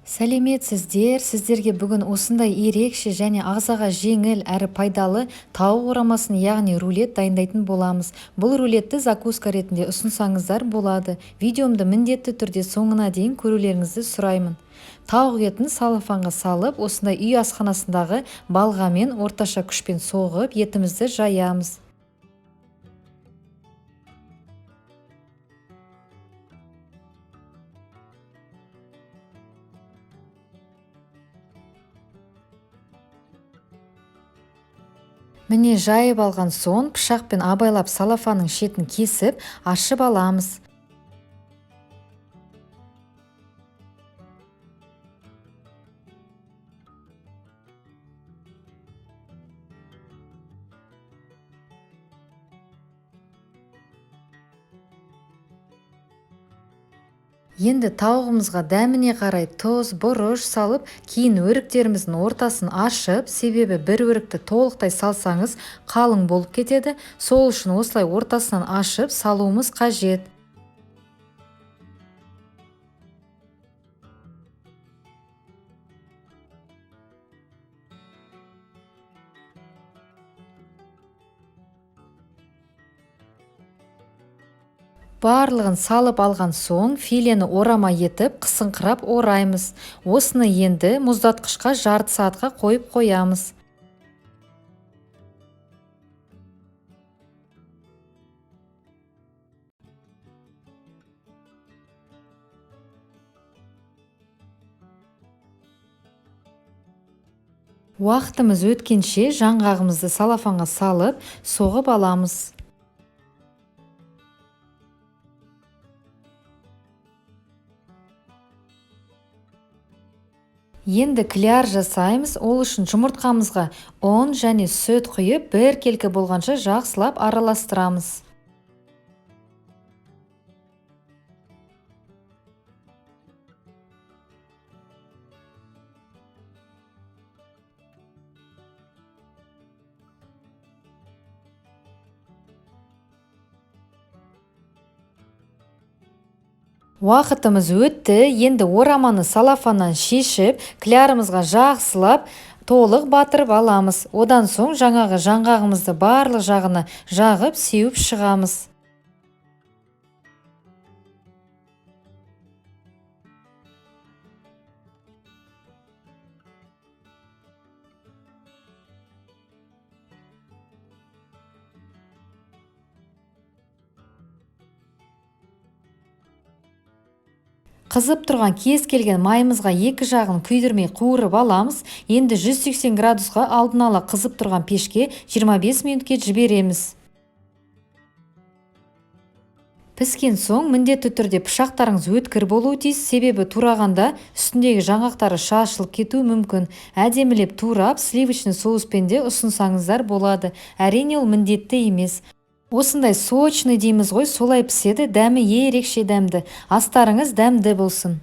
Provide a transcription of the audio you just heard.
Сәлеметсіздер! Сіздерге бүгін осындай ерекше және ағзаға жеңіл әрі пайдалы тауық орамасын, яғни рулет дайындайтын боламыз. Бұл рулетті закуска ретінде ұсынсаңыздар болады. Видеомды міндетті түрде соңына дейін көрулеріңізді сұраймын. Тауық етін салафанға салып, осындай үй асханасындағы балғамен орташа күшпен соғып, етімізді жаямыз. Міне, жайып алған соң пышақпен абайлап салафанның шетін кесіп, ашып аламыз. Енді тауығымызға дәміне қарай тұз, бұрыш салып, кейін өріктеріміздің ортасын ашып, себебі бір өрікті толықтай салсаңыз қалың болып кетеді, сол үшін осылай ортасынан ашып салуымыз қажет. Барлығын салып алған соң филені орама етіп қысыңқырап ораймыз. Осыны енді мұздатқышқа жарты сағатқа қойып қоямыз. Уақытымыз өткенше жаңғағымызды салафанға салып, соғып аламыз. Енді кляр жасаймыз. Ол үшін жұмыртқамызға ұн және сүт құйып, біркелкі болғанша жақсылап араластырамыз. Уақытымыз өтті, енді ораманы салафаннан шешіп, клярымызға жақсылап толық батырып аламыз. Одан соң жаңағы жаңғағымызды барлық жағына жағып, сеуіп шығамыз. Қызып тұрған кез келген майымызға екі жағын күйдірмей қуырып аламыз. Енді 180 градусқа алдын ала қызып тұрған пешке 25 минутке жібереміз. Піскен соң міндетті түрде пышақтарыңыз өткір болуы тиіс, себебі турағанда үстіндегі жаңғақтары шашылып кетуі мүмкін. Әдемілеп турап, сливочный соуспен де ұсынсаңыздар болады. Әрине, ол міндетті емес. Осындай сочный дейміз ғой, солай піседі, дәмі ерекше дәмді. Астарыңыз дәмді болсын.